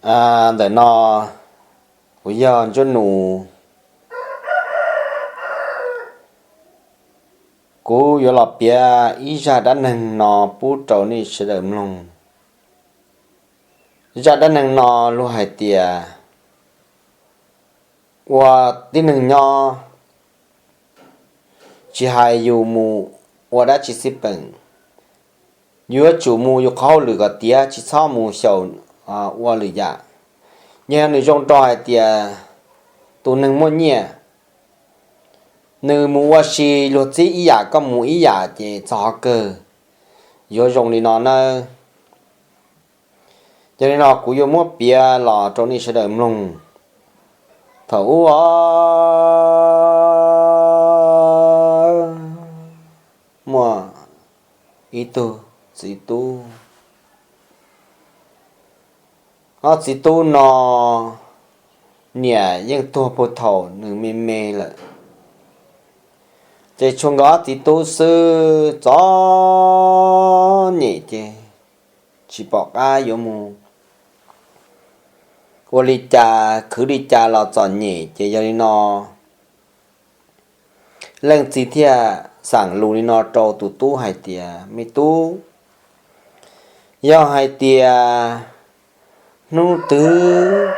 Ntawm no kuv yog Ntsuab Nus, kuv yuav los piav ib zaj dab neeg no pub rau nej sawv daws mloog. Zaj dab neeg no luag hais tias ua tib neeg nyob, tsis hais yus mus ua dab tsi xij peem, yuav tsum mus yus qhov hauj lwm kom tiav, tsis txhob mus xyaum ua lwm yam. Yog nws zoo rau hais tias tus neeg muaj nyiaj, nws mus ua si luag txib ib yam koj mus ib yam ces txog qhov kawg yuav zoo li no nawb. Yog li no kuv yuav muab piav los rau nej sawv daws mloog. Thaum ub muaj ib tug txiv tub. Ob txiv tub no niam yeej tuag puag thaum nws me me lawm, ces tshuav nkawd ob txiv tub xwb. Txom nyem ces tsis pom qab yuav mus ua li cas khwv li cas los txom nyem. Ces yog li no leej txiv thiaj xeem lus li no rau tus tub hais tias, me tub, yog hais tias hnub twg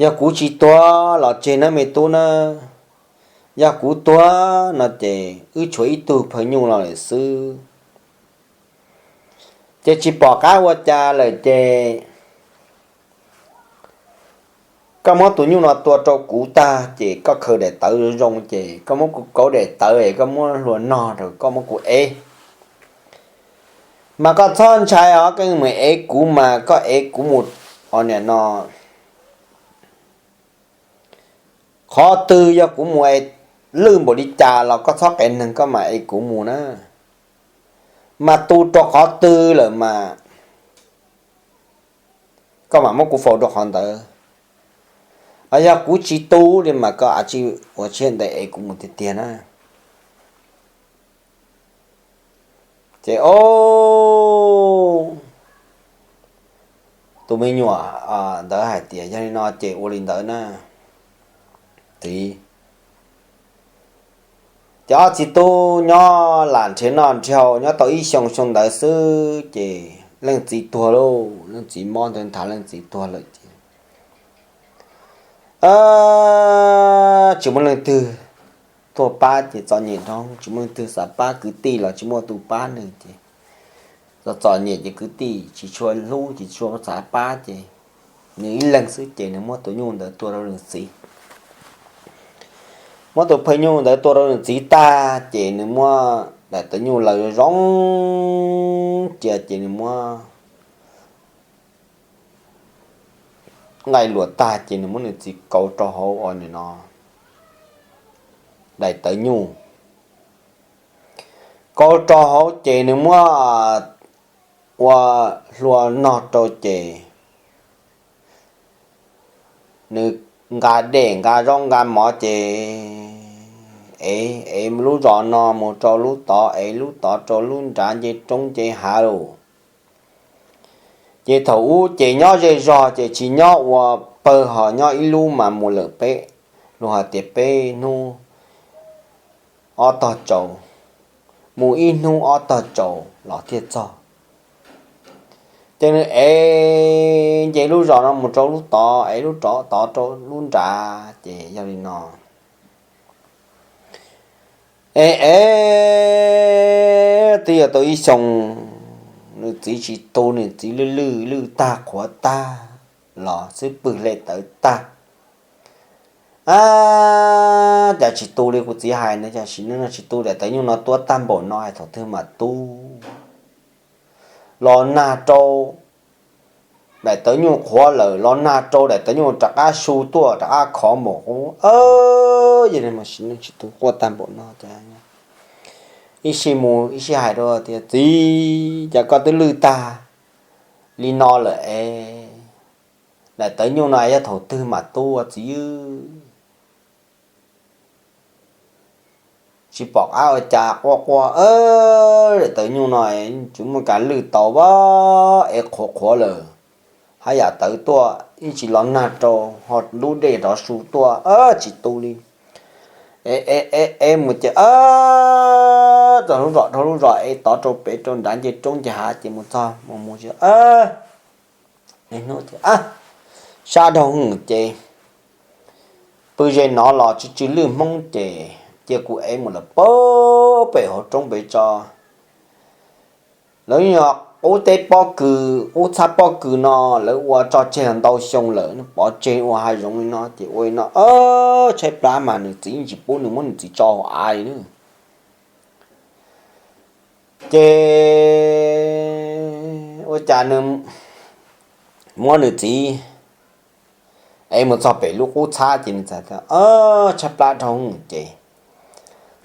yog kuv tsis tuag los tseg nawb me tub nawb. Yog kuv tuag no ces wb tshuav ib tug phaw nyuj los lawm xwb. Ces tsis pom qab ua cas lawm ces koj muab tus nyuj no tua rau kuv tag ces koj khaws daim tawv zoo ces koj muab kuv kauv daim tawv es koj muab hlua nog rau koj muab kuv ev. Mas koj txhob ntshai os, koj mus ev kuv mas koj ev kuv mus, o, niam no, qhov twg yog kuv mus es lwj npaum li cas los koj txhob qev neeg, koj mam ev kuv mus na. Mas tu rau qhov twg lawm mas koj mam muab kuv faus rau qhov ntawd. Yog kuv tsis tu li mas koj ua siab ntev ev kuv mus tiag tiag na. Ces o, tus me nyuam ntawd hais tias yog li no ces ua li ntawd na txiv. Ces ob txiv tub nyob lam nrhiav noj nrhiav haus nyob tau ib xyoo xyoo ntawd xwb ces leej txiv tuag lauj. Leej txiv mob ntawd nthav leej txiv tuag lawm ces tsis muaj leej twg tuaj pab ces txom nyem nrog tsis muaj leej twg xav pab, kwv tij los tsis muaj tus pab nws ces txom txom nyem ces kwv tij tsis tshua hlub ces tsis tshua xav pab ces nws ib leeg xwb ces nws muab tus nyuj ntawd tua rau nws txiv. Muab tus phaw nyuj ntawd tua rau nws txiv tag ces nws muab daim tawv nyuj laws zoo cia ces nws muab nqaij luam tag ces nws muab nws txiv kauv rau hauv, o, nim no daim tawv nyuj kauv rau hauv ces nws muab ua hlua nog rau ces nws nqa dej nqa zaub nqa mov ces ev, ev lub zos no mus rau lub tod, ev lub tod rau lub nrad, nce roob nce hav lawm. Ces thaum ub ces nyob zej zog ces tsis nyob ua pawg ho nyob ib lub mas mus lawm peb, luag hais tias peb hnub ob tog tsaus, mus ib hnub ob tog tsaus los thiaj txog. Ces nws ev nce lub zos no mus rau lub tod, ev lub tod rau lub nrad ces yog li no. Ev ev twb yuav tau ib xyoo, nws txiv tsis tu, nws txiv lwj lwj lwj tag qhuav tag los xwb pwg hle tawv tag. Ab, cas tsis tu li kuv txiv hais na, cas sim neej no tsis tu, daim tawv nyuj no tuab tag npaum no es thaum twg mam tu. Los nag rau daim tawv nyuj qhuav lawm, los nag rau daim tawv nyuj rov qab su tuaj rov qab khov npaum qub. Yog li mas sim neej tsis tu quaj tag npaum no ces ib sij mus ib sij hais rau tias, txiv, cas koj twb lwj tag li no lawm es daim tawv nyuj no yog thaum twg mam tu ua txiv? Tsis pom qab ua cas quaj quaj, daim tawv nyuj no tsis muaj kas lwj tau, ev qhuav qhuav lawm. ab yam tawv tuaj ib tsis los nag rau, ho lub dej rov su tuaj tsis tu li. E, e, e, e mus ces txog lub zos, dhau lub zos e tod rau pem rau nrad nce roob nce hav ces mus txog mus mus sab dhau hwv ces pw ze no los tsw tsw lwj hmoob ces cia kuv ev mus lawm pem hauv roob pem tso. Lawv yog qub teb pob kws, qub txhab pob kws no, lawv ua tso tseg ntau xyoo lawm, pov tseg ua hav zoov li no ces ua li no, tshaib plab mas nws txiv yeej tsis pub nws muab nws txiv tso hauv av li na. Ces ua cas nws muab nws txiv ev mus txog pem lub qub txhab ces nws txawm tias, tshaib plab dhau ces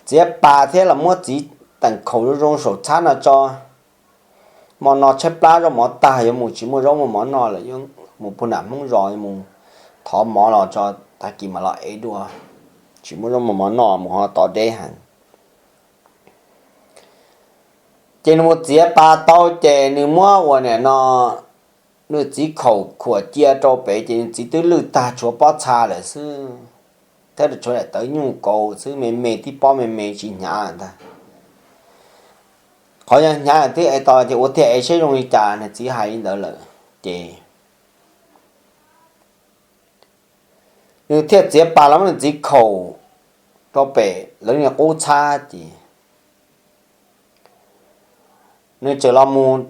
txiav pas thiab los muab txiv teem khaum zoo zoo saum txhab no tso. Hmo no tshaib plab zaub mov tag, yuav mus tsis muaj zaub muaj mov noj lawm, yuav mus puag nram Hmoob zos mus thov mov los tso, tag kis mam los ev dua, tsis muaj zaub muaj mov noj, mus ho tod deb heev. Ces nws mus txiav pas tau ces nws muab ua niam no, nws txiv khaum khuam cia rau pem ces nws txiv twb lwj tag tshuav pob txha lawm xwb, thiab tshuav daim tawv nyuj kaus xwb, me me tib pob me me tsis hnyav ntag. Qhov yog hnyav twb ev tau ces ua tiag ev seb zoo li cas, nws txiv hais li ntawd lawm ces nws thiaj txiav pas los muab nws txiv khaum rau pem lawv niag qub txhab ces nws txawm los mus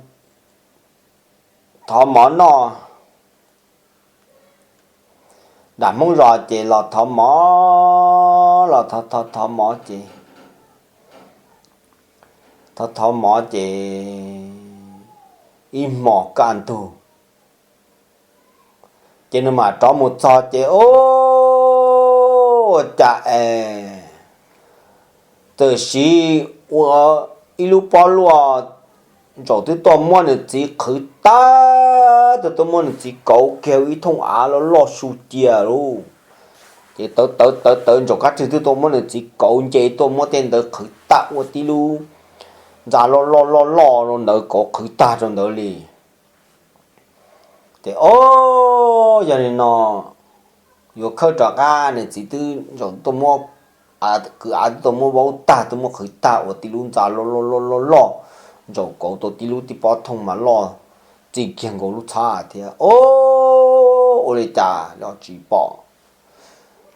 thov mov noj nram Hmoob zos ces los thov mov, los thov thov thov mov ces, thov thov mov ces ib hmos kaj ntug ces nws mam rov mus txog ces ua cas es txawm siv ua ib lub pob luaj ntsaum twb tuaj muab nws txiv qhwv tag, twb tuaj muab nws txiv kauv kiag ib thooj av loj loj su cia lauj. Ces tawv tawv tawv tawv ntsaum kab rwg twb tuaj muab nws txiv kauv nce tuaj muab tej ntawd qhwv tag ua tib lub ntxa loj loj loj loj rau ntawd kauv qhwv tag rau ntawd li. Ces o, yog li no yuav khawb rov qab, nws txiv twb ntsaum tuaj muab, kwv av twb tuaj muab vaub tag, twb muab qhwv tag ua tib lub ntxa loj loj loj loj loj, ntsaum kauv tau tib lub tib pob thooj mas loj txij kiag nkaus lub txhab thiab. O, ua li cas los tsis pom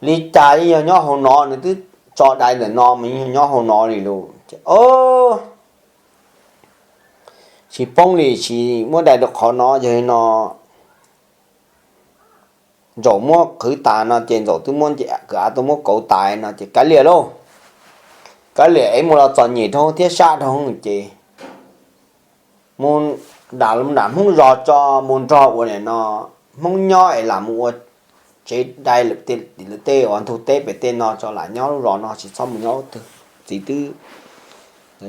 li cas, yeej yog nyob hauv no, nws twb tso dai ntawm no mas yeej yog nyob hauv no li lauj. Ces o, tsis poob li, tsis muab dai rau qhov no, yog li no ntsaum muab qhwv tas no ces ntsaum twb muab kwv av tuaj muab kauv tas no ces kav liam lauj. Kav liam es mus los txom nyem dhau thiab sab dhau ces mus nram Hmoob zos tso, mus nrog ua niam no Hmoob nyob es lam mus ua tsev dai lawm tej uas ntug teb pem tej no tso, lam nyob lub zos no tsis txhob mus nyob twg. Txiv twb,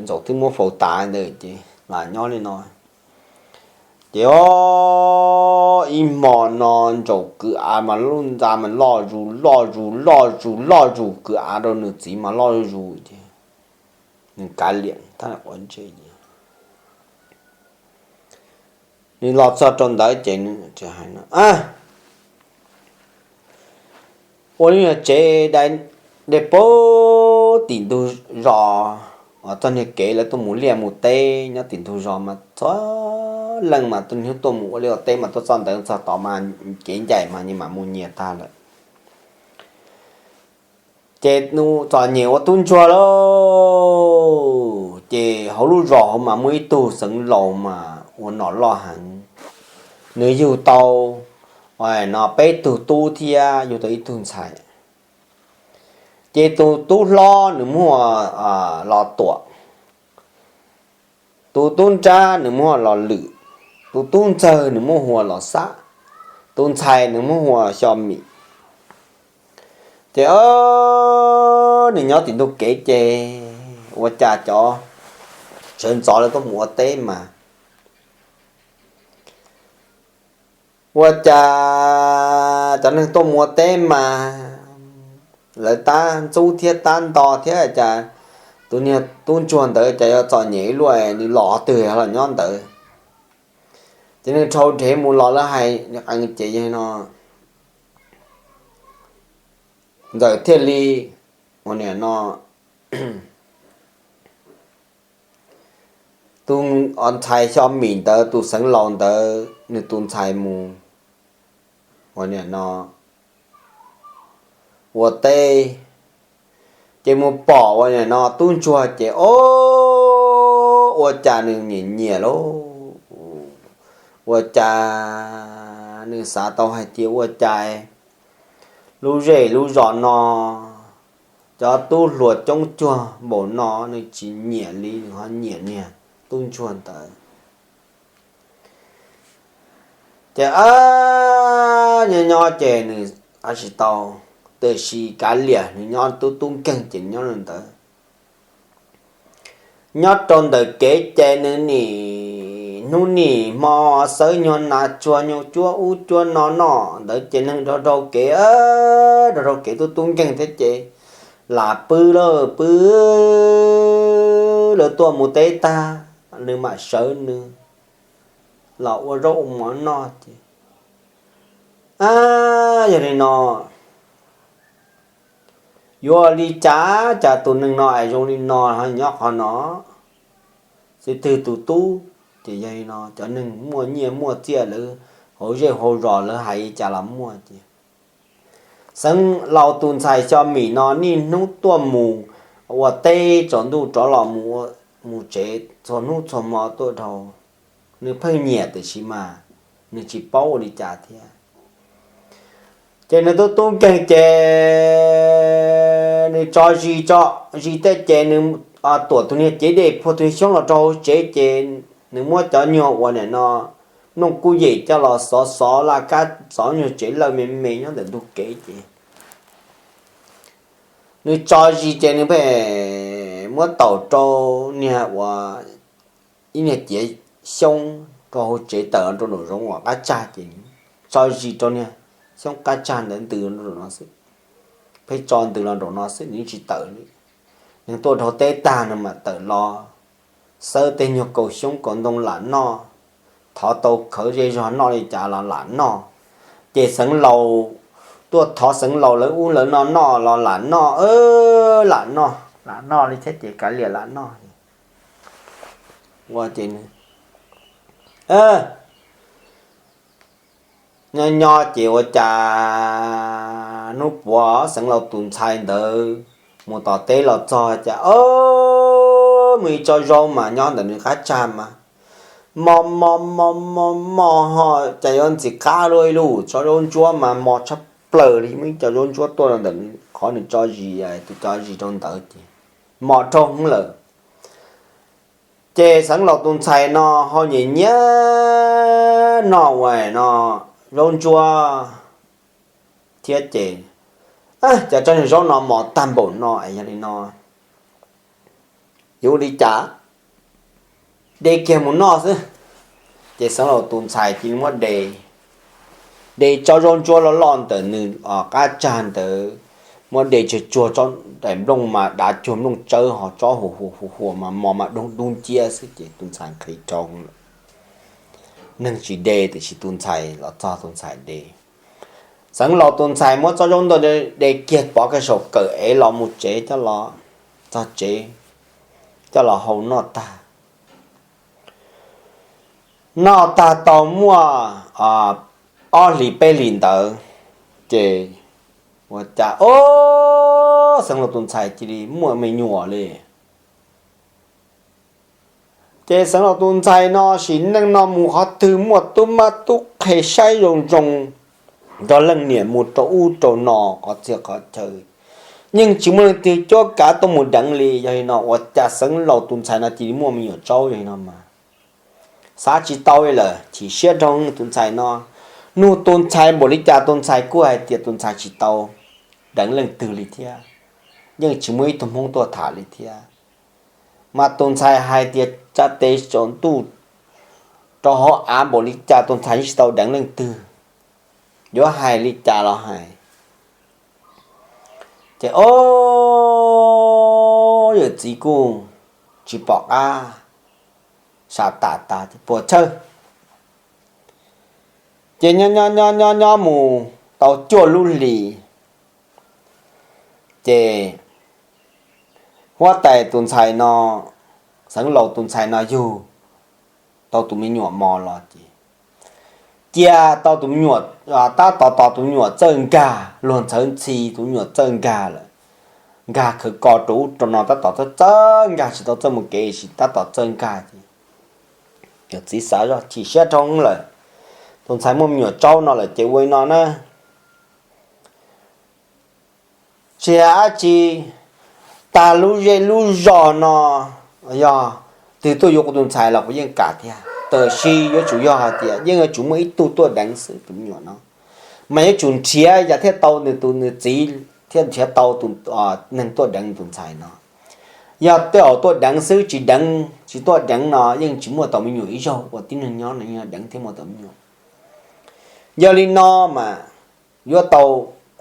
ntsaum twb muab faus tas ntawd ces lam nyob li no. Ces o, ib hmo no ntsaum kwv av mas lub ntxa mas loj zus loj zus loj zus loj zus, kwv av rau nws txiv mas loj zus ces nws kav liam thab quav ntsej. Nws los txog rau ntawd ces nws hais no, ua li yog tsev dai dej puag tim ntug zos, uas txog niag kev lawv tuaj mus liaj mus teb nyob tim ntug zos mas txhua leej mas tuaj mus ua liaj ua teb mas tuaj txog ntawd txog tod mas kev ncaim mas nyias mam mus nyias tag lawm. Ces nws txom nyem ua tub ntsuag lauj, ces hauv lub zos hauv mas muaj ib tug xeev laus mas ua nom loj heev. Nws yug tau no peb tug tub thiab yug tau ib tug ntxhais. Ces tus tub hlob nws muaj Los Tuam, tus tub nrab nws muaj Los Lwm, tus tub ntxawg nws muaj hu ua Los Xab, tus ntxhais nws muaj hu ua Xyo Mim. Ces nws nyob tim ntug kev ces ua cas cov sawv ntxov lawv tuaj mus ua teb mas, ua cas cov neeg tuaj mus ua teb mas lawv tab ntxub thiab tab nto thiab cas tus niag tub ntsuag ntawd cas yuav txom nyem ib luaj, nws los twg los nyob ntawd. Ces nws dhau dhev mus los lawv hais qee ces yog no, Ntxawm thiaj li ua niam no, tus ntxhais Xyo Mim ntawd, tus xeev laus ntawd nws tus ntxhais mus ua niam no ua teb, ces mus pom ua niam no tub ntsuag ces o, ua cas nws nyiam nyiam lauj, ua cas nws xav tau hais tias ua cas lub zej lub zos no cov tub hluas coob cuag npaum no nws tsis nyiam li, nws ho nyiam niag tub ntsuag ntawd. Ces nyob nyob ces nws tsis tau, tiam sis kav liam nws nyob tub tub nkeeg ces nyob li ntawd. Nyob rau ntawm kev ces nws nim hnub nim hmo xawb nyuag nas tsuag nyuag cuab ub cuab no noj ntawd ces neeg dhau dhau kev, dhau dhau kev tub tub nkeeg thiab ces lam pw lawm pw, lawv tuaj mus teb tag, nws mam sawv nws los ua zaub ua mov noj ces, a, yog li no yuav li cas cas tus neeg no es zoo li no ho nyob qhov no, xib twg tus tub. Ces yog li no cov neeg muaj nyiaj muaj txiaj lawv hauv zej hauv zos lawv hais li cas los muaj ces, xeev laus tus ntxhais Xyo Mim no niaj hnub tuaj mus ua teb tsaus ntuj rov los mus tsev txhua hnub txhua hmo tuaj dhau. Nws pheej nyiam tiam sis mas nws tsis paub ua li cas thiab. Ces nws tub tub nkeeg ces nws tso zis, tso zis tej ces nws tuam tus niag cev dej phua tus niag xyoob los rau hauv tsev ces nws muab cov nyuag ua niam no nplooj kub yem coj los xov xov laj kab xov nyuag tsev lawj me me nyob ntawm ntug kev ces nws tso zis ces nws pheej muab taum rau niag ua ib niag ciav xyoob rau hauv tsev tawm rau nraum zoov uas qab tsag ces tso zis rau niag xyoob qab tsag ntawd ntws nraum no xwb. Pheej tso ntws los nraum no xwb nws yeej tsis tawm li. Nws tuaj dhau teb tag nws mam tawm los xawb tej nyuag kaus xyoob kaus ntoo lam noj, thov tau khawv zej zog noj li cas los lam noj. Ces xeev laus, tuaj thov xeev laus lawv ub lawv no noj los lam noj, lam noj lam noj li thiab ces kav liam lam noj. Ua ces nyob nyob ces ua cas hnub puav xeev laus tus ntxhais ntawd mus tom teb los txog cas o, mus ib tsob zaub mas nyob ntawm nws qab tsag mas mos mos mos mos mos ho cas yuav ntxim qab luaj ib lub tsob zaub ntsuab mas mos tshaj plaws li, muaj ib co zaub ntsuab tuaj rau ntawm qhov nws tso zis, tus tso zis rau ntawd ces mos dhau hwv lawm. Ces xeev laus tus ntxhais no ho nyiam nyiam noj ua no zaub ntsuab thiab ces, cas tsob niag zaub no mos tag npaum no es yog li no yuav ua li cas, de kiag mus noj xwb. Ces xeev laus tus ntxhais cia li muab de, de tsob zaub ntsuab loj loj ntawm nws qab tsag ntawd, muab de tsuag tsuag, daim nplooj mas dav cuag nplooj tsawb ho tsob hu hu hu hu mas mos mas dub dub nciab xwb ces tus ntxhais nqhis rau lawm. Neeg tsis de tiam sis tus ntxhais los txog tus ntxhais de. Xeev laus tus ntxhais muab tsob zaub ntsuab de kiag pov kiag saum kawm es los mus tsev coj los, txog tsev coj los hau noj tag. Noj tag tau muaj ob hlis peb hlis ntawd ces ua cas o, xeev laus tus ntxhais cia li muaj me nyuam li. Ces xeev laus tus ntxhais no sim neej no mus qhov twg muaj tub mab tub qhe saib zoo zoo, nrog leej niam mus rau ub rau no qhov txhia qhov chaw, yeej tsis muaj leej twg cuab kav tuaj mus deev li. Yog li no ua cas xeev laus tus ntxhais no cia li muaj me nyuam tsaub yog li no mas xav tsis tau li lawm, chim siab rau tus ntxhais no. Nug tus ntxhais npaum li cas tus ntxhais kuj hais tias tus ntxhais tsis tau deev leej twg li thiab, yeej tsis muaj ib tug Hmoob tuaj tham li thiab. Mas tus ntxhais hais tias tsa tes tsaus ntuj rau hauv av npaum li cas tus ntxhais yeej tsis tau deev leej twg, yuav hais li cas los hais. Ces o, yawm txiv kuj tsis pom qab, sam tam tas ces puas chawj, Ces nyob nyob nyob nyob nyob mus tau cuaj lub hlis, ces huab tais tus ntxhais no, Xeev Laus tus ntxhais no yug tau tus me nyuam mos los ces cia tau tus me nyuam, tab tom tos tus me nyuam txawj nkag, luag ntxhawv ntxhi tus me nyuam txawj nkag lawm, nkag khawv ko rau ub rau no tab tom txawj txawj nkag tsis tau txawj mus kev tab tom txawj nkag ces yawm txiv xav zoj chim siab dhau lawm, tus ntxhais muaj me nyuam tsaub no lawm ces ua li no na, tsis hais dab tsi, tag lub zej lub zos no yog twg tuaj yuav kuv tus ntxhais los kuv yeej kam thiab, tab sis yuav tsum yog hais tias yeej yuav tsum muaj ib tug tuaj deev xwb tus me nyuam no, mas yuav tsum nrhiav yam thiaj tau nws tus nws txiv, thiaj nrhiav tau tus neeg tuaj deev tus ntxhais no. Yog tej zaum tuaj deev xwb tsis deev tsis tuaj deev no yeej tsis muaj tau me nyuam ib zaug, ua tib neeg nyob no yog deev thiaj muaj tau me nyuam. Yog li no mas yuav tau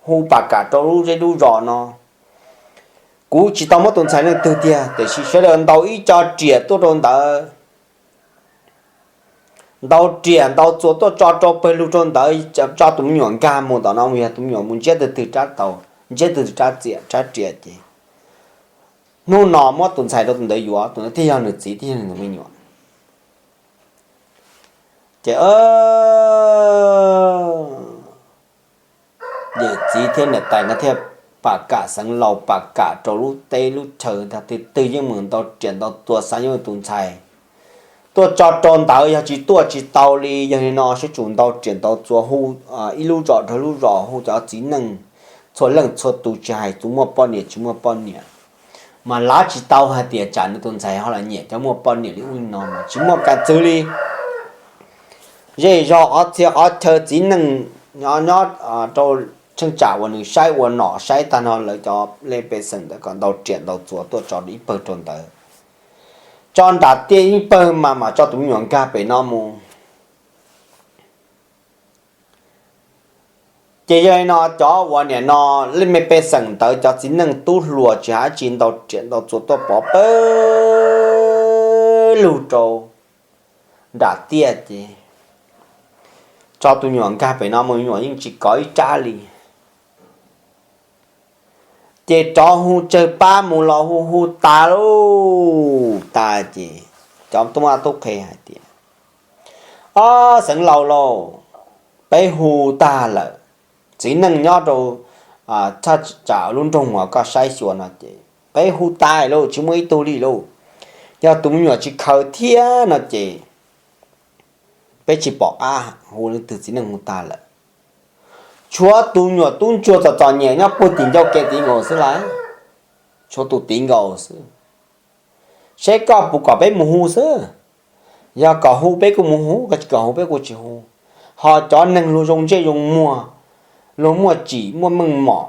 hu pam kam rau lub zej lub zos no. Kuv tsis tau muab tus ntxhais leej twg tiag tiam sis sawv daws ntaus ib co riam tuaj rau ntawd, ntaus riam ntaus txuas tuaj tso rau pawg lug rau ntawd, tso tus me nyuam nkag mus tom no mus yog tus me nyuam mus ntsiab twg twg rab taus, ntsiab twg twg rab txiam rab riam ces hnub no muab tus ntxhais rau tus ntawd yuav, tus ntawd thiaj yog nws txiv thiaj yog nws tus me nyuam. Ces yawm txiv thiab niam tais nkawd thiaj pam kam, Xeev Laus pam kam rau lub teb lub chaw, twg twg yeej mus ntaus riam ntaus txuas xav yuav tus ntxhais tuaj tso rau ntawd, yog tsis tuaj tsis tau li. Yog li no sib tsum ntaus riam ntaus txuas hu ib lub zos dhau lub zos hu cov txiv neej txhua leej txhua tus tsis hais tus muaj poj niam tsis muaj poj niam, mas lav tsis tau hais tias tsam nws tus ntxhais ho los nyiam cov muaj poj niam li ub li no mas tsis muaj kam txwv li. Zej zog qhov txhia qhov chaw txiv neej nyob nyob rau cheeb tsam uas nws saib ua nom saib tag no lawv cov le pej xeem ntawd kom ntaus riam ntaus txuas tuaj tso ib pawg rau ntawd, tso nram tiaj ib pawg mas mam tso tus me nyuam nkag pem no mus. Ces yog li no cov uas niam no le me pej xeem ntawd cov txiv neej tub hluas tsis hais dab tsi ntaus riam ntaus txuas tuaj pov pawg lug rau nram tiaj ces tso tus me nyuam nkag pem no mus, me nyuam yeej tsis kov ib rab li. Ces rov hu tsawg pab mus los hu hu tas lauj, tas ces cov tub mab tub qhe hais tias, Ob, Xeev Laus lauj, peb hu tag lawm, txiv neej nyob rau thaj tsam lub nroog uas koj saib xyuas no ces peb hu tas lauj, tsis muaj ib tug li lauj. Yog tus me nyuam tsis khaws thiab no ces peb tsis pom qab hu leej twg, txiv neej hu tag lawm. Tshuav tus me nyuam tub ntsuag txom txom nyem nyob puag tim ncauj ke tid nkaus xwb lauj, tshuav tus tid nkaus xwb. Seb koj puas kom peb mus hu xwb. Yog kom hu peb kuj mus hu, koj tsis kom hu peb kuj tsis hu. Ho cov neeg luag zoo ntsej zoo muag, luag muaj tsim muaj meej mom,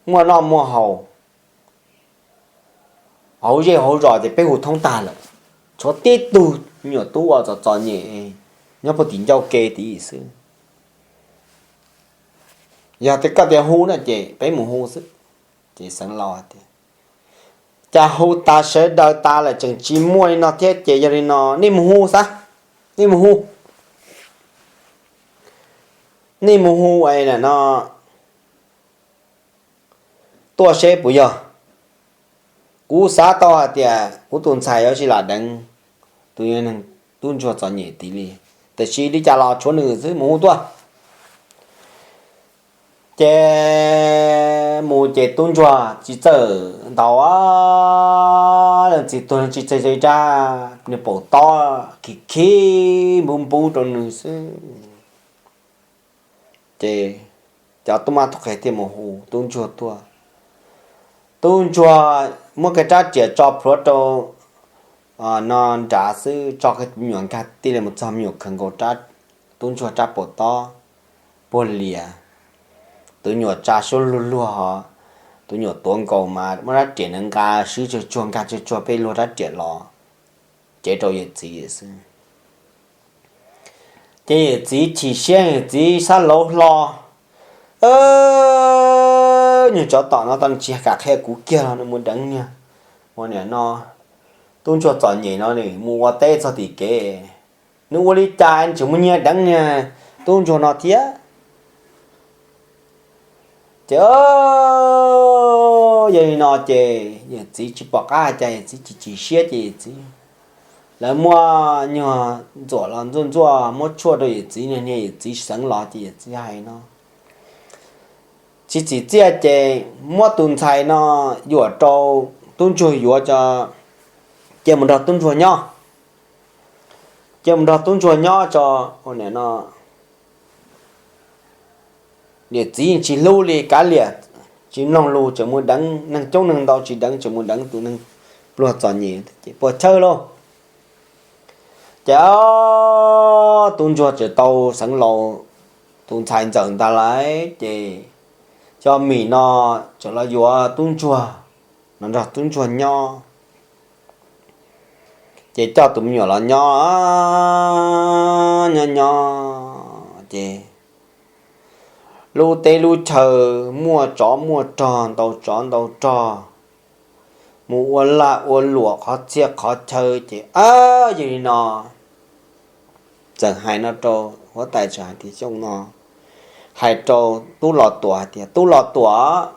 muaj noj muaj haus hauv zej hauv zos ces peb hu thoob tag lawm. Tshuav tib tug me nyuam tub uas txom txom nyem nyob puag tim ncauj ke tid xwb. Yog tias koj tias hu no ces peb mus hu xwb. Ces Xeev Laus hais tias, Cas hu tas sawv daws tas lawm tseem tsis muaj li no thiab ces yog li no nej mus hu xwb, nej mus hu, nej mus hu no tuaj seb puas yog. Kuv xav tau hais tias kuv tus ntxhais yuav tsis lam deev tus neeg tub ntsuag txom nyem tid li, tiam sis li cas los tshuav nws xwb, mus hu tuaj. Ces mus ces tub ntsuag tsis txawj ntaus, leej txiv tuag tsis txawj txawj ib rab, nws paum tob khib khib npub npub rau nws xwb. Ces cov tub mab tub qhe thiaj mus hu tub ntsuag tuaj. Tub ntsuag muab kiag rab riam tso plhuav rau no nrad xwb, tso kiag tus me nyuam nkag tij li mus txog me nyuam khaws nkaus tub ntsuag rab paum tob puag lias. Tus nyuam tsa suab luag luag ho, tus nyuam tuav nkaus mas muab rab riam nqa swb tsuag tsuag nkag tsuag tsuag peb luag rab riam los cev rau yawm txiv xwb. Ces yawm txiv chim siab, yawm txiv xab lauv hlo, Nyuag tsov tom no tau tsis kam qhia kuv kiag los nws mus deev niag ua niam no tub ntsuag txom nyem no nws mus ua teb txog tim kev, nws ua li cas nws tseem mus nyiag deev niag tub ntsuag no thiab. Ces yog li no ces yawm txiv tsis pom qab hais cas, yawm txiv chim chim siab ces yawm txiv, lawv muab nyuag ntxuam los ntxuaj ntxuaj muab tshuaj rau yawm txiv, niag niag yawm txiv xeev los ces yawm txiv hais no, tsis txim txiaj ces muab tus ntxhais no yuam rau tub ntsuag yuav tso, cia mus nrog tub ntsuag nyob, cia mus nrog tub ntsuag nyob tso. Ua li no niam txiv tsis hlub li, kav liam, tsis mloog lus, tseem mus deev neeg coob neeg ntau, tsis deev, tseem mus deev tus neeg pluag txom nyem ces puas chawj lauj. Ces tub ntsuag tseem tau xeev laus tus ntxhais ntxawm ntag lauj, ces cov mis no tseem los yuav tub ntsuag, los nrog tub ntsuag nyob. Ces coj tus me nyuam los nyob, nyob nyob ces lub teb lub chaw muaj tsov muaj rog, ntau tsov ntau rog, mus ua lag ua luam qhov txhia qhov chaw ces, a, yog li no txawm hais no rau huab tais, txawm hais tias, Xyoo no hais rau tub Los Tuam hais tias, Tub Los Tuam,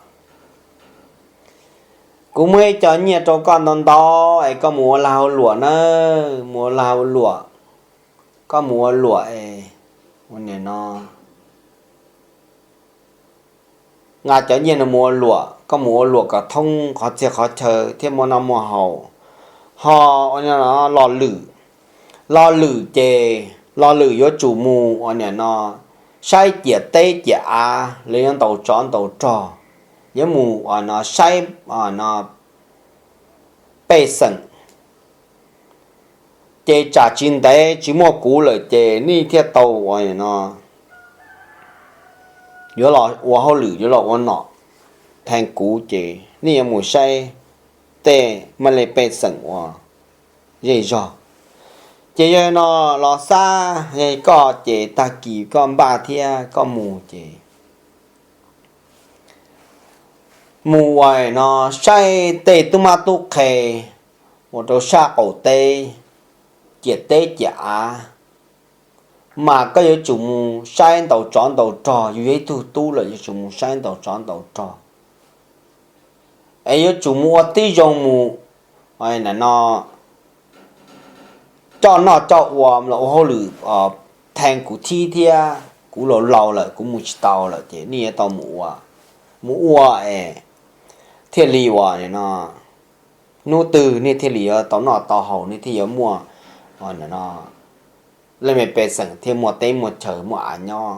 kuv muaj ib co nyiaj rau koj ntau ntau es koj mus ua lag ua luam na, mus ua lag ua luam, koj mus ua luam es, ua li no nqa cov nyiaj no mus ua luam, koj mus ua luam kom thoob qhov txhia qhov chaw thiab muaj noj muaj haus. Ho ua li no, Los Lwm, Los Lwm ces Los Lwm yuav tsum mus ua li no saib ciam teb ciam av, lawv yuav ntaus tsov ntaus rog, yuav mus ua no saib no pej xeem. Ces tsam tsis ntev tsis muaj kuv lawm ces nej thiaj tau ua no, yuav los ua hauj lwm, yuav los ua nom theej kuv, ces nej yuav mus saib tej mab lej pej xeem uas zej zog. Ces yog no Los Xab, yog koj ces tag kis koj npaj thiab koj mus ces mus ua no saib tej tub mab tub qhe uas rau sab qaum teb, ciam teb ciam av, mas koj yuav tsum mus saib ntaus tsov ntaus rog, yus yog ib tug tub lawm yuav tsum mus saib ntaus tsov ntaus rog, es yuav tsum mus ua tib zoo mus no coj noj coj ua los ua hauj lwm theej kuv thiab, kuv laus laus lawm kuv mus tsis tau lawm ces nej yuav tau mus ua, mus ua es thiaj li ua no, hnub twg nej thiaj li yuav tau noj tau haus, nej thiaj yuav muaj no leej me pej xeem thiaj muaj teb muaj chaw muaj av nyob.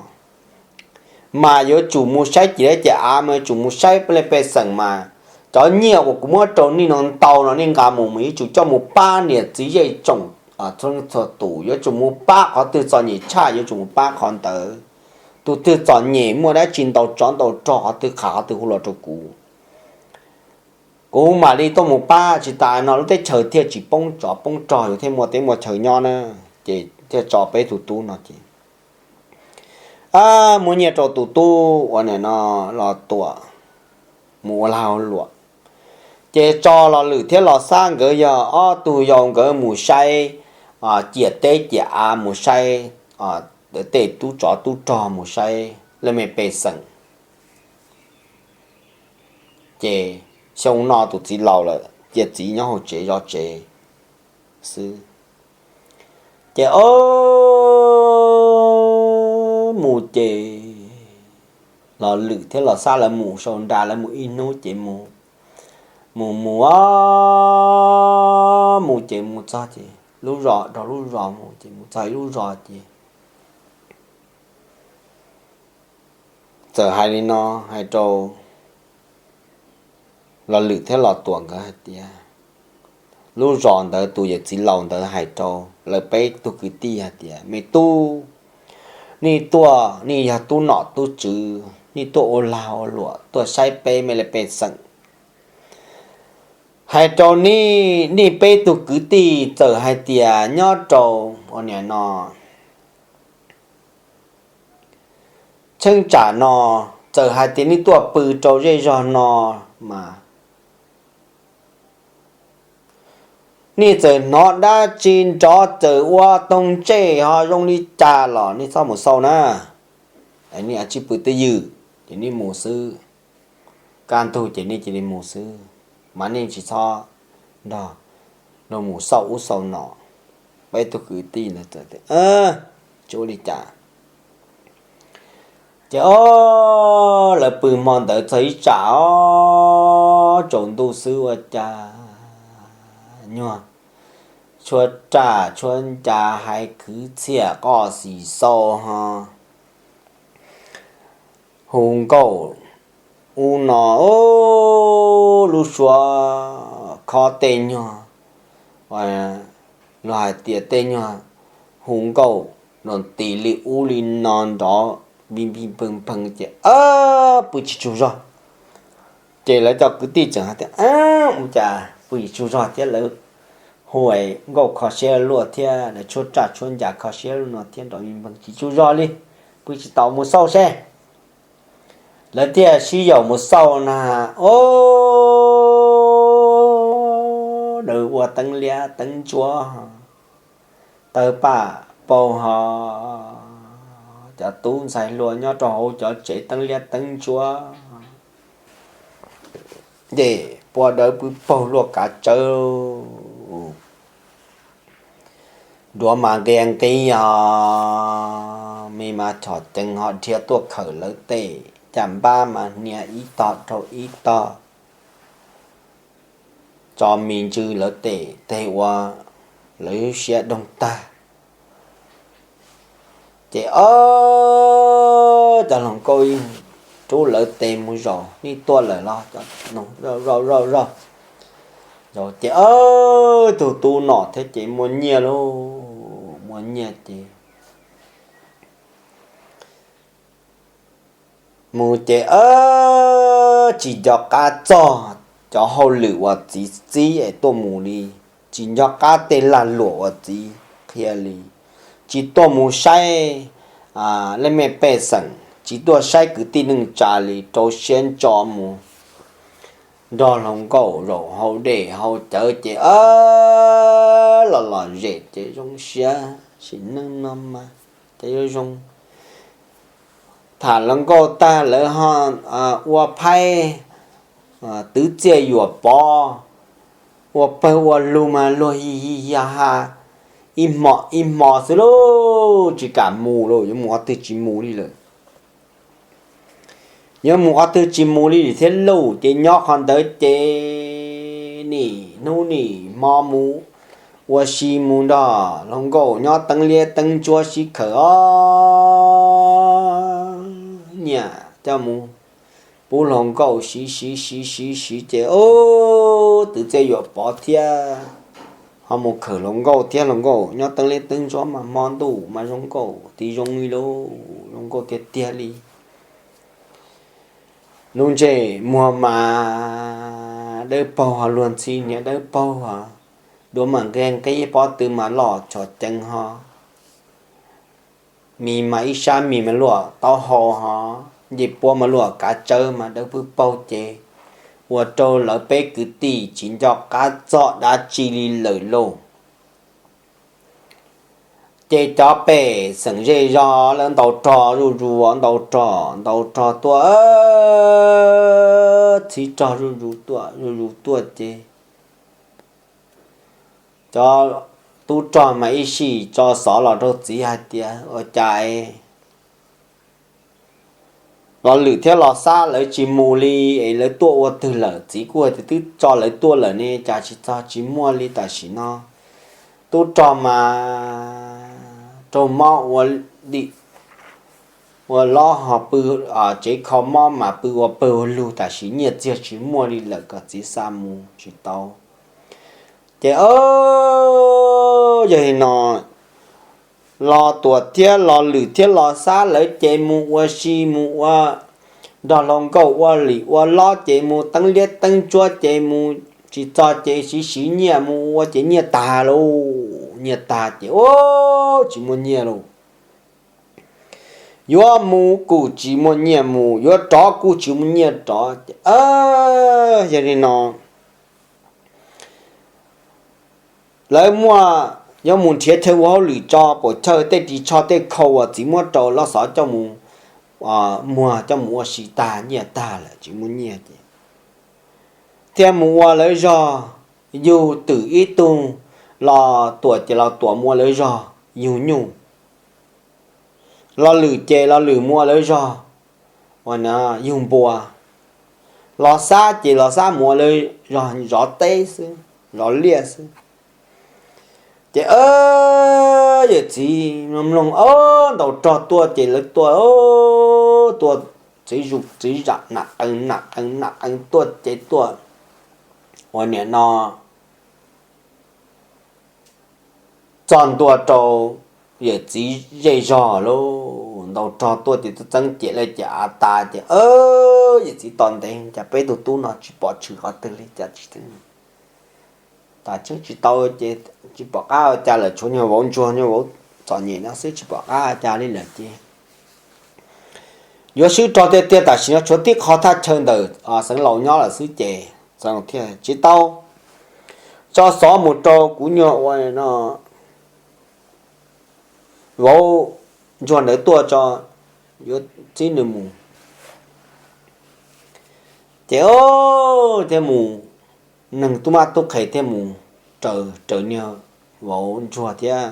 Mas yuav tsum mus saib ciam teb ciam av, mas yuav tsum mus saib leej pej xeem mas cov nyiaj uas kuv muab rau nej no ntau no nej nqa mus mas yuav tsum coj mus pab niam txiv zej tsoom txhua tus, yuav tsum mus pab qhov twg txom nyem tshaj yuav tsum mus pab qhov ntawd. Tus twg txom nyem muaj dab tsi ntaus tsov ntaus rog qhov twg qhia qhov twg hu los rau kuv, kuv mam li tuaj mus pab. Tsis tas no lub teb chaws thiaj tsis poob tsov poob rog, yus thiaj muaj teb muaj chaw nyob na. Ces thiaj tso peb tug tub no ces muab nyiaj rau tus tub ua no Los Tuam mus ua lag ua luam. Ces tso Los Lwm thiab Los Xab nkawd yog ob tug yau, nkawd mus saib ciam teb ciam av, mus saib tej tub tsov tub rog, mus saib leej me pej xeem. Ces xyoo no tus txiv laus lawm, cia txiv nyob hauv tsev zov tsev xwb. Ces o, mus ces Los Lwm thiab Los Xab lawv mus sau nra, lawv mus ib hnub ces mus, mus mus mus ces mus txog ces lub zos, rau lub zos mus ces mus txog ib lub zos ces txawm hais li no, hais rau Los Lwm thiab Los Tuam nkawd hais tias, lub zos ntawd tus yawm txiv laus ntawd hais rau lawv peb tug kwv tij hais tias, Me tub, nej tuaj, nej yog tub nom tub tswv, nej tuaj ua lag ua luam, tuaj saib peb me li pej xeem. Hais rau nej, nej peb tug kwv tij txawm hais tias nyob rau ua niam no, cheeb tsam no, txawm hais tias nej tuaj pw rau zej zog no mas Nej txawm hnov dab tsi nrov txawm ua toog ntsej ho zoo li cas los nej txhob mus xauj na. Nej ua tsib pw twj ywm ces nej mus xwb. Kaj ntug ces nej cia li mus xwb, mas nej tsis txhob nrog luag mus xauj ub xauj no. Peb tug kwv tij ntawd txawm tias, Tsis ua li cas. Ces o, lawv pw hmo ntawd txog ib tsam o, tsaus ntuj xwb ua cas nyuag tshuab raj tshuab ncas hais kwv txhiaj qoj xim xau ho hu nkauj ub no, lub suab khob tej nyuag, luag hais tias tej nyuag hu nkauj los tis li ub li no nrov npig npig npeeg npeeg ces pw tsis tsaug zog. Ces lawv cov kwv tij tseem hais tias, Ua cas pw tsis tsaug zog thiab, lawv hu nkauj kho siab luaj thiab, lawv tshuab raj tshuab ncas kho siab luaj no thiab nrov npig npeeg tsis tsaug zog li, pw tsis tau, mus xauj seb. Lawv thiaj sib yaum mus xauj na, o, lawv ua teeb liab teeb ntsuab, tawg paj paug ho, cov tub ntxhais hluas nyob rau hauv cov tsev teeb liab teeb ntsuab ces pua dawb pw paug luaj kav tsawb, duav mas nqia nqib ho, me mas chom ceev ho dhia tuaj khawm lawv tej caj npab mas hnia ib tog dhau ib tog, tso me ntsws lawv tej teg ua lawv siab doog tag. Ces o, cov hluas nkauj rub lawv tes mus zaum, Nej tuaj lawm los? Cov zaum zaum zaum. Ces o, tug tub nom thiab ces muaj nyiaj lauj, muaj nyiaj ces mus ces tsis nco qab txog cov hauj lwm uas txiv txib es tuaj mus li, tsis nco qab tej lag luam uas txiv qhia li, tsis tuaj mus saib leej mej pej xeem, tsis tuaj saib kwv tij neej tsa li, rau siab ntso mus nrog hluas nkauj zaum hauv dej hauv cawv ces los los zem ces zoo siab, sim neej no mas ces yuav zoo. Tham hluas nkauj tag lawv ho ua phaib twv txiaj yuam pov, ua pawg ua lug mas luag hi hi ha ha ib hmo ib hmo xwb lauj, tsis kam mus lauj, yuav mus qhov twg tsis mus li lawm. Yuav mus qhov twg tsis mus li thiab lauj, ces nyob qhov ntawd ces nim hnub nim hmo mus ua si mus nrog hluas nkauj nyob teeb liab teeb ntsuab sib khawm os, nyiaj coj mus pub hluas nkauj siv siv siv siv siv ces twv txiaj yuam pov thiab, ho mus khawm hluas nkauj thiab, hluas nkauj nyob teeb liab teeb ntsuab mas hmo ntuj mas zoo nkauj tsis zoo li lauj, zoo nkauj tiag tiag li. Lub ntsej muag mas dawb paug ho luag ntxhi hniav dawb paug ho, duav mas nqia nqib pob tw mas loj tshos ceev ho, mis mas ib sab mis mas luaj taub hau ho, ncej puab mas luaj kav tsawb mas dawb pwb paug ces ua rau lawv peb kwv tij tsis nco qab txog dab tsi li lawm lauj. Ces cov pej xeem zej zog lawv ntaus rog zuj zus, ntaus rog ntaus rog tuaj, txhib rog zuj zus tuaj zuj zus tuaj ces cov tub rog mas ib sij tso xov los rau txiv hais tias ua cas es Los Lwm thiab Los Xab lawv tsis mus li es lawv tuaj ua twg lawm? Txiv kuj hais tias twb tso lawv tuaj lawm ne, cas tsis txog tsis muaj li tam sim no. Tub rog mas raug mob ua dim ua lob ho pw tsev kho mob mas pw ua pawg ua lug tam sim nyiaj txiag tsis muaj li lawm, kom txiv xa mus tsis tau. Ces yog li no Los Tuam thiab Los Lwm thiab Los Xab lawv ces mus ua si mus ua nrog hluas nkauj ua lim ua lob ces mus teeb liab teeb ntsuab ces mus tsis txog ces siv siv nyiaj mus ua ces nyiaj tag lauj, nyiaj tag ces ua tsis muaj nyiaj lauj. Yuav mus kuj tsis muaj nyiaj mus, yuav rov kuj tsis muaj nyiaj rov ces yog li no lawv muaj, yuav mus nrhiav chaw ua hauj lwm tso pam chawj tej ris tsho tej khau uas txiv muab rau loj xov coj mus muag coj mus ua si tag nyiaj tag lawm tsis muaj nyiaj ces thiaj mus ua lawv zog yug twm ib tug los tuam ces los tuam mus ua lawv zog yug nyuj, los lwm ces los lwm mus ua lawv zog ua yug npua, los xab ces los xab mus ua lawv zog zov teb xwb, zov liaj xwb. Ces yawm txiv mloog mloog, ob, ntaus rog tuaj ces lawv tuaj, tuaj txiv zus txiv zam nam qees nam qees nam qees tuaj ces tuaj ua niam no txog ntua rau yawm txiv zej zog lauj, ntaus rog tuaj ces txeeb ciam liaj ciam av tas ces yawm txiv tos ntev, cas peb tug tub no tsis pom tshwm qhov twg li cas tsis tas tseeb tsis tau ces tsis pom qab ua cas lawm, tshuav nyuag vauv ntsuag nyuag vauv txom nyem no xwb tsis pom qab ua cas li lawm ces yuav swb rog tiag tiag tam sim no tshuav tib qho thaj chaw ntawm Xeev Laus nyob lawm xwb ces Xeev Laus thiaj tsis tau, tso xov mus rau kuv nyuag ua no vauv ntsuag ntawd tuaj tso, yuav txib nws mus. Ces thiaj mus, neeg tub mab tub qhe thiaj mus raws raws niag vauv ntsuag thiab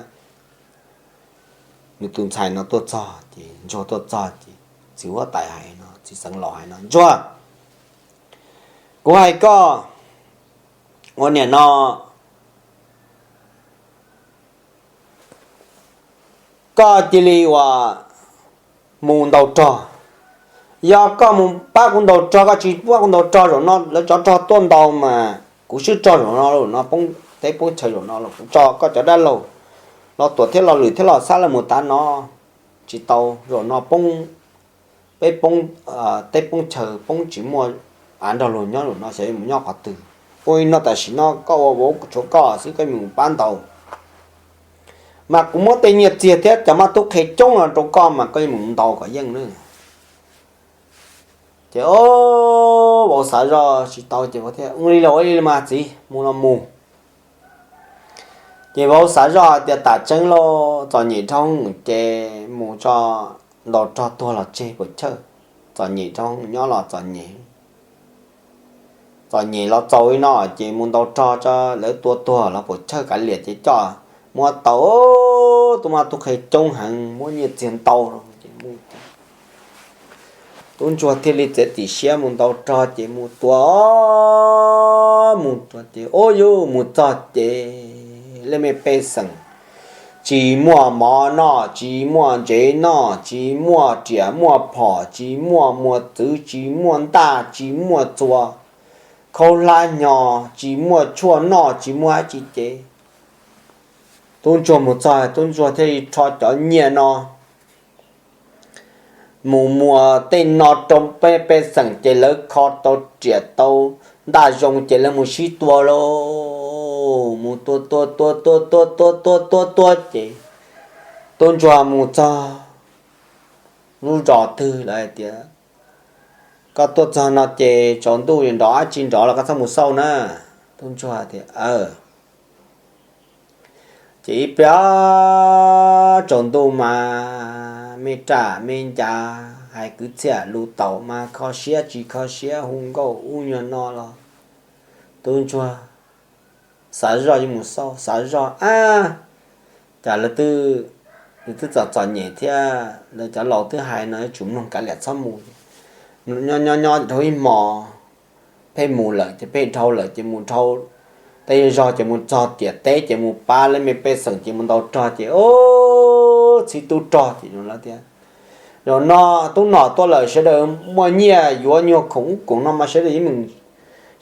nws tus ntxhais no tuaj txog ces ntsuag tuaj txog ces txiv huab tais hais no txiv Xeev Laus hais no, Ntsuag, kuv hais koj ua niam no koj cia li ua mus ntaus rog. Yog koj mus pab kuv ntaus rog, koj tsis pab kuv ntaus rog zaum no lawv tsov rog tuaj ntaus mas kuv swb rog zaum no los no poob teb poob chaw zaum no los kuv tso koj cov dab laug Los Tuam thiab Los Lwm thiab Los Xab lawv mus tav no tsis tau, zaum no poob peb poob teb poob chaw poob tsis muaj av nrog luag nyob zaum no xyov yuav mus nyob qhov twg. Ua li no tam sim no koj ua vauv tshuav koj xwb, koj mus pab ntaus mas kuv muab tej nyiaj txiag thiab cov mab tub qhe coob no rau koj mas koj mus ntaus kom yeej na. Ces vauv xav zoj tsis tau ces vauv thiaj ua li los ua li mas txiv mus los mus. Ces vauv xav zoj hais tias tam tseeb lauj, txom nyem dhau ces mus tso, ntaus rog tuag los tseg puas chawj, txom nyem dhau nyob los txom nyem. Txom nyem los txaus li no ces mus ntaus rog tso lawv tua tuag los puas chawj, kav liam ces coj muab tau tub mab tub qhe coob heev, muab nyiaj txiag ntau ces tub ntsuag thiaj li txiav txim siab mus ntaus rog ces mus tua, mus tua ces ua yuj mus txog ces lej mej pej xeem tsis muaj mov noj, tsis muaj ntsev noj, tsis muaj riam muaj phom, tsis muaj muas txwv, tsis muaj ntaj, tsis muaj txuas, khaub hlab hnyo, tsis muaj tshuaj noj, tsis muaj dab tsi ces tub ntsuag mus txog tub ntsuag thiaj li rho cov nyiaj no mus muas tej no rau pej pej xeem ces lawv kho tau riam tau ntaj zoo ces lawv mus sib tua lauj, mus tua tua tua tua tua tua tua tua tua ces tub ntsuag mus txog lub zos twg lawv hais tias koj tuaj txog no ces tsaus ntuj yuav nrov dab tsi nrov los koj txhob mus xauj na. Tub ntsuag tias aw. Ces ib pliag tsaus ntuj mas me raj me ncav hais kwv txhiaj lus taum mas kho siab tsis kho siab hu nkauj ub nyuag no los tub ntsuag xav zoj yuav mus xauj, xav zoj ab, cas lawv twb txom txom nyem thiab lawv cov laus twb hais no yuav tsum mloog kav liam txhob mus. Nyob nyob nyob dhau ib hmo pheej mus lawm ces pheej dhau lawm ces mus dhau tej zog ces mus txog tiam teb ces mus pab lej mej pej xeem ces mus ntaus rog ces txhib tub rog ces lawv tias zaum no tub nom tuaj lawm sawv daws muaj nyiaj yuav nyuag khoom ub khoom no mas sawv daws yeej meem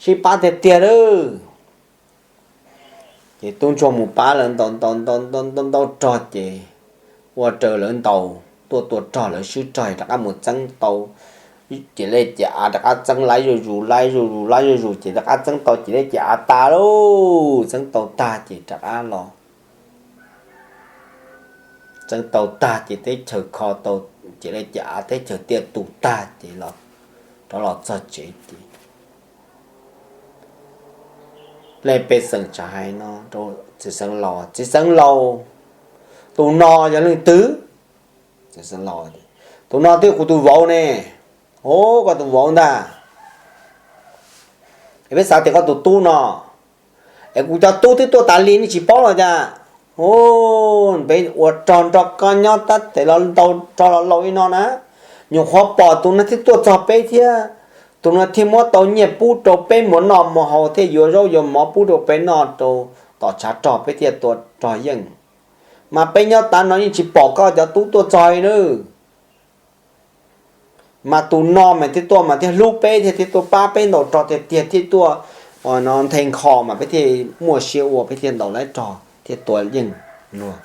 sib pab tiag tiag lawm. Ces tub ntsuag mus pab lawv ntaus ntaus ntaus ntaus ntaus rog ces ua raws lawv ntaus tuaj tua rog lawv swb rog rov qab mus txeeb tau ciam lej ciam av rov qab txeeb laib zuj zus laib zuj zus laib zuj zus ces rov qab txeeb tau ciam lej ciam av tas lauj, txeeb tau tag ces rov qab los txeeb tau tag ces teb chaws kho tau ciam lej ciam av teb chaws tiaj tus tag ces rov los txog tsev ces Leej pej xeem txawm hais no rau txiv xeev laus, Txiv xeev laus, tus no yog leej twg? Tus no twb yog kuv tus vauv ne. Os, koj tus vauv ntag. Es peb xav tias koj tus tub no, es kuv cov tub twb tuaj tas li nej tsis paub los cas? Peb ua rog nrog koj nyob tab tes los ntau rog los laus li no na, nyuam qhuav pom tus no thiaj tuaj txog peb thiab. Tus no thiaj muab tau nyiaj pub rau peb mus noj mus haus thiab yuav zaub yuav mov pub rau peb noj rau tom tshav rog peb thiaj tua rog yeej. Mas peb nyob tav no yeej tsis pom koj cov tub tuaj txog li nawb. Mas tus no mas thiaj tuaj mas thiaj hlub peb thiab thiaj tuaj pab peb ntaus rog tiag tiag thiaj tuaj ua no nthe nkho mas peb thiaj muaj siab ua peb thiaj ntaus lawv rog thiaj tua yeej luag.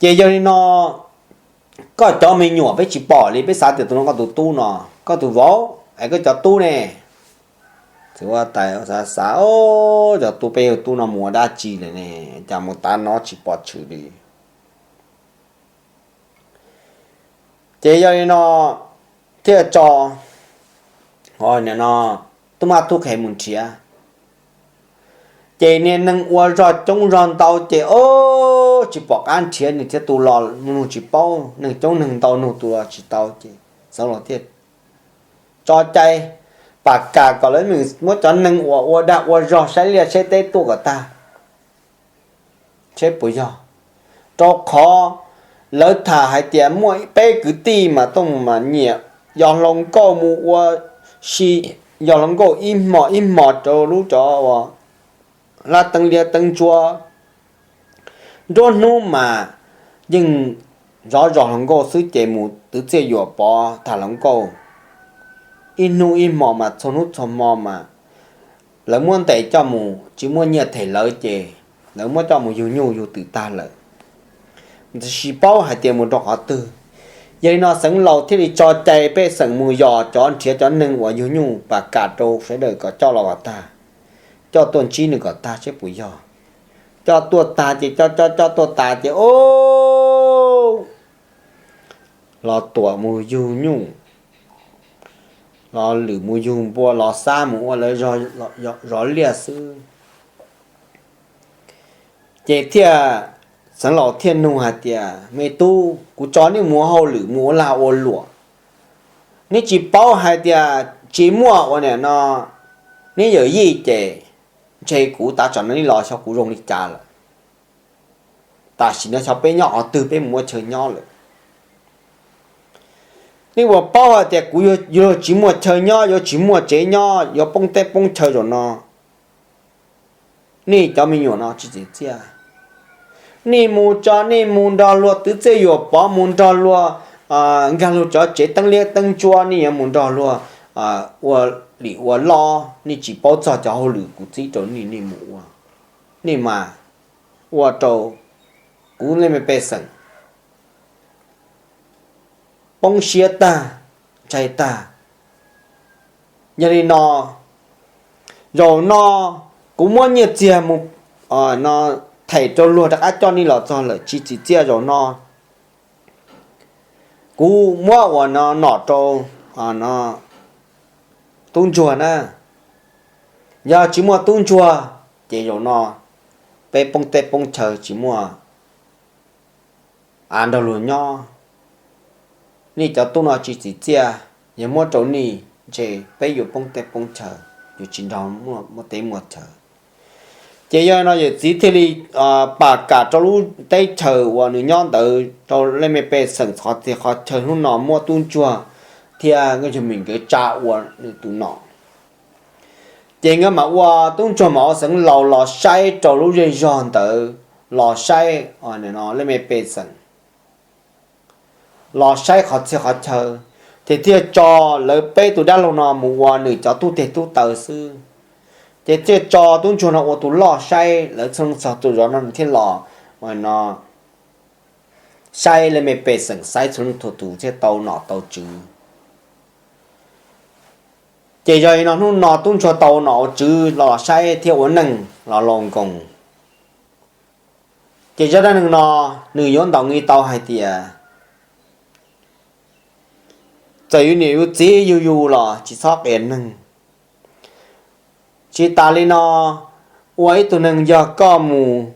Ces yog li no, koj cov me nyuam peb tsis pom li, peb xav tias tus no koj tus tub no, koj tus vauv es koj cov tub ne? Txiv huab tais xav xav, Os, cov tub peb yug tub no mus ua dab tsi lawm ne? Cas mus tav no tsis pom tshwm li? Ces yog li no thiaj tso, no, tub mab tub qhe mus nrhiav. Ces niag neeg ua zog coob zog ntau ces, os, tsis pom qab nrhiav, nws thiaj tus los nug tsis paub, neeg coob neeg ntau nug tus los tsis tau ces xeev laus thiaj tso cai pam kam kom lawv muab cov neeg uas ua dag ua zog saib liaj saib teb tuaj kom tag, seb puas yog. Rau qhov lawv tham hais tias muaj peb kwv tij mas tuaj mus mas nyiam yos hluas nkauj mus ua si, yos hluas nkauj ib hmos ib hmos rau lub cov uas hlab teeb liab teeb ntsuab. Nruab hnub mas yeej zov zos hluas nkauj xwb ces mus twv txiaj yuam pov tham hluas nkauj. Ib hnub ib hmo mas txhua hnub txhua hmo mas lawv muab ntes coj mus, tsis muaj nyiaj them lawv ces lawv muab coj mus yug nyuj yug twm tag lawm, tsis paub hais tias mus rau qhov twg. Yog li no xeev laus thiaj li tso cai pej xeem mus yos cov nrhiav cov neeg uas yug nyuj pam kam rau sawv daws kom coj los kom tag, coj tuaj ntsib nws kom tag seb puas yog. Coj tuaj tag ces coj coj coj tuaj tas ces, o, los tuam mus yug nyuj, los lwm mus yug npua, los xab mus ua lawv zov liaj xwb. Ces thiaj, xeev laus thiaj nug hais tias, Me tub, kuv tso nej mus hauj lwm mus ua lag ua luam, nej tsis paub hais tias tsis muaj ua niam no, nej yawm yij ces ntshe kuv tav tsam no nej los xyov kuv zoo li cas lawm. Tam sim no xyov peb nyob qhov twg, peb mus ua chaw nyob lawm. Nej puas paub hais tias kuv yuav tsis muaj chaw nyob, yuav tsis muaj tsev nyob, yuav poob teb poob chaw zaum no. Nej cov me nyuam no tsis txim txiaj. Nej mus tso, nej mus nrog luag twv txiaj yuam pov, mus nrog luag nkag luag cov tsev teeb liab teeb ntsuab, nej yuav mus nrog luag ua lim ua lob, nej tsis paub txog cov hauj lwm kuv txib rau nej, nej mus ua, nej mas ua rau kuv leej me pej xeem poob siab tag, ntshai tag. Yog li no, zaum no kuv muab nyiaj txiag mus, no, them rau luag rov qab coj nej los txog lawm, tsis txim txiaj. Zaum no kuv muab ua no nom rau, no, tub ntsuag na. Yog tsis muaj tub ntsuag ces zaum no peb poob teb poob chaw tsis muaj av nrog luag nyob. Nej cov tub no tsis txim txiaj, yog muab rau nej ntshe peb yuav poob teb poob chaw, yuav tsis nrog muaj teb muaj chaw. Ces yog no yawm txiv thiaj li pam kam rau lub teb chaws uas nws nyob ntawd rau leej me pej xeem qhov txhia qhov chaw hnub no muab tub ntsuag thiab nkauj ntsuag mim nkawd tsa ua nws tus nom. Ces nkawd mam ua, tub ntsuag mam ua xeev laus los saib rau lub zej zog ntawd, los saib leej me pej xeem, los saib qhov txhia qhov chaw, ces thiaj tso lawv peb tus dab laug no mus ua nws cov tub teg tub taw xwb. Ces thiaj tso tub ntsuag no ua tus loj saib lawv txhua leej txhua tus zov no, nws thiaj los no saib leej me pej xeem, saib txhua leej txhua tus thiaj tau nom tau tswv. Ces yog li no hnub no tub ntsuag tau nom ua tswv los saib thiab ua neej los laus nkoos. Ces zaj dab neeg no nws yuav ntaus nqi tau hais tias txawm yus niam yus txiv yug yus los tsis txhob qias neeg, Tsis tas li no, ua ib tug neeg yog koj mus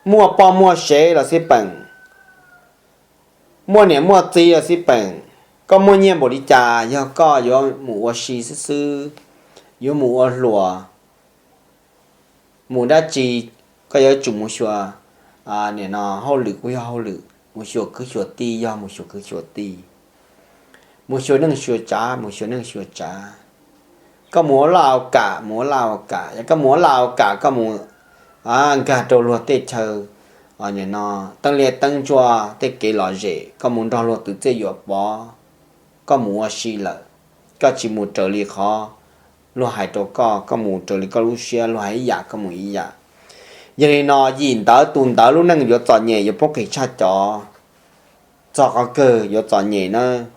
muaj poj muaj sev los xij peem, muaj niam muaj txiv los xij peem, koj muaj nyiaj npaum li cas yog koj yuav mus ua si xwb xwb, yuav mus ua hluas, mus dab tsi, koj yuav tsum mus xyuas, nim no hauj lwm kuj yog hauj lwm, mus xyuas kwv xyuas tij yog mus xyuas kwv xyuas tij, mus xyuas neej xyuas tsav mus xyuas neej xyuas tsav. Koj mus ua laj ua kam mus ua laj ua kam, yog koj mus ua laj ua kam koj mus nkag rau luag tej chaw, nim no teeb liaj teeb ntsuab tej kev lom zem, koj mus nrog luag twv txiaj yuam pov, koj mus ua si lawm, koj tsis mus raws li qhov luag hais rau koj, koj mus raws li koj lub siab, luag hais ib yam koj mus ib yam. Yog li no yim ntawd tus ntawd lub neej yuav txom nyem, yuav poob qis tshaj cov, txog qhov kawg yuav txom nyem nawb.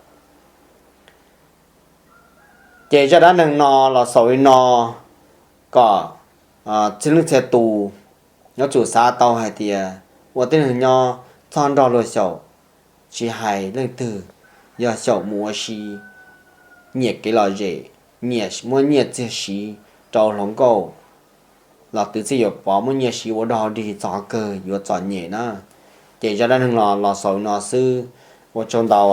Ces zaj dab neeg no los xaus li no kom txhia leej txhia tus yuav tsum xav tau hais tias ua tib neeg nyob txhob nrog luag xyaum, tsis hais leej twg, yog xyaum mus ua si, nyiam kev lom zem, nyiam muab nyiaj txiag siv rau hluas nkauj los twv txiaj yuam pov, muab nyiaj siv ua dog dig txog qhov kawg yuav txom nyem na. Ces zaj dab neeg no los xaus li no xwb, ua tsaug ntau.